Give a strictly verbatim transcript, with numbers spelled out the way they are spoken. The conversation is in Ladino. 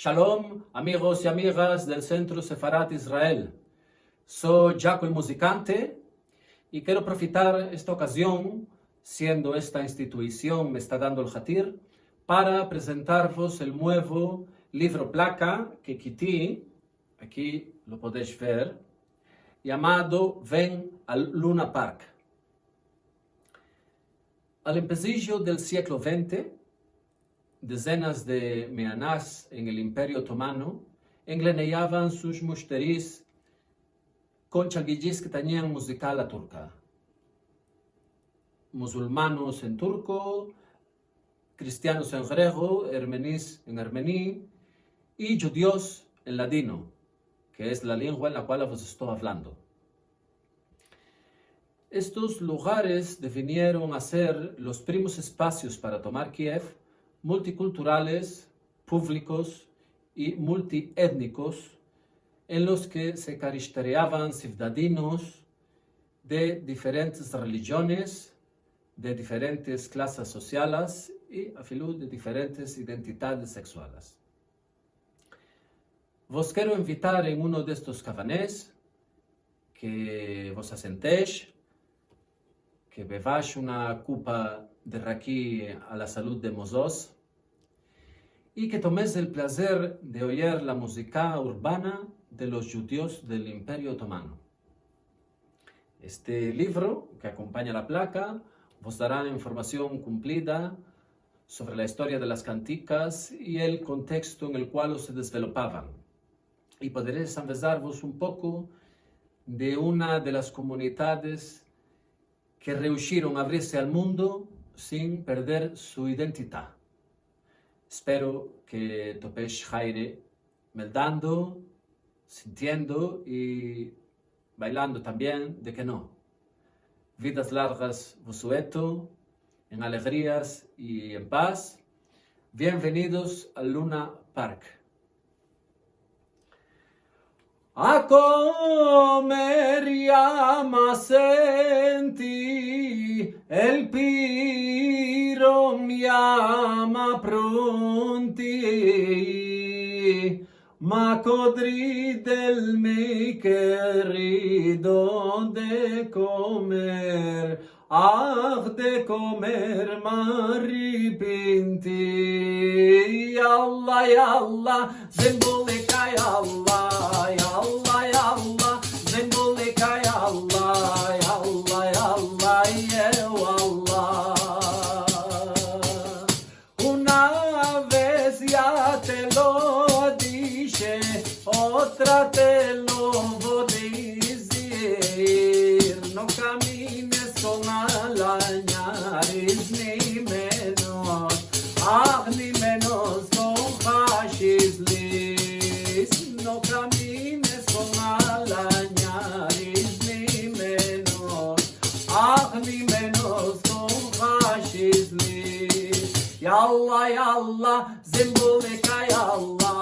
Shalom, amigos i amigas del Sentro Sefarad Israel. So Jaco el Muzikante i kero aprofitar esta okazion, siendo esta institusion me esta dando el hatir, para prezentarvos el muevo livro plaka ke kiti, aki lo podesh ver, yamado Ven al Luna Park. Al empesijo del sieklo vente, dezenas de meanas en el Imperio Otomano engleneyavan sus mushteris kon chalgijis ke tenian muzika la turka. Muzulmanos en turko, kristianos en grego, ermenis en ermeni i djudios en ladino, ke es la lengua en la kual vos esto avlando. Estos lugares devinieron a ser los primos espasios para tomar Kiev, multikulturales, puvlikos i multietnikos, en los ke se karishtareavan sivdadinos de diferentes relijiones, de diferentes klasas sosiales i afilu de diferentes identidades seksuales. Vos kero invitar en uno de estos kafanes ke vos asentesh, ke bevash una kupa de raki a la salud de mozos i ke tomesh el plazer de oyer la muzika urbana de los djudios del Imperio Otomano. Este livro ke akompanya la plaka vos dara informasion kumplida sovre la istoria de las kantikas i el konteksto en el kual se desvelopavan. I poderesh anvezarvos un poko de una de las komunidades ke reushiron avrirse al mundo sin perder su identidad. Espero ke topesh haire meldando, sintiendo i bailando tambien, de ke no? Vidas largas vos sueto, en alegrias i en paz. Bienvenidos al Luna Park. A komer yama senti, el piron yama pronti, ma kodri del mi kerido de komer, ah, de komer me arrepenti. Yalla, yalla, zembulika, yalla, yalla, yalla, zembulika, yalla, yalla, yalla, ye, wallah. Una vez ya te lo dishe, otra te lo vo a dizir. No kamines kon alayaris, ni menos, ah, ni menos kon hashishlis. No kamines kon alayaris, ni menos, ah, ni menos kon hashishlis. Yalla, yalla, zembulika, yalla,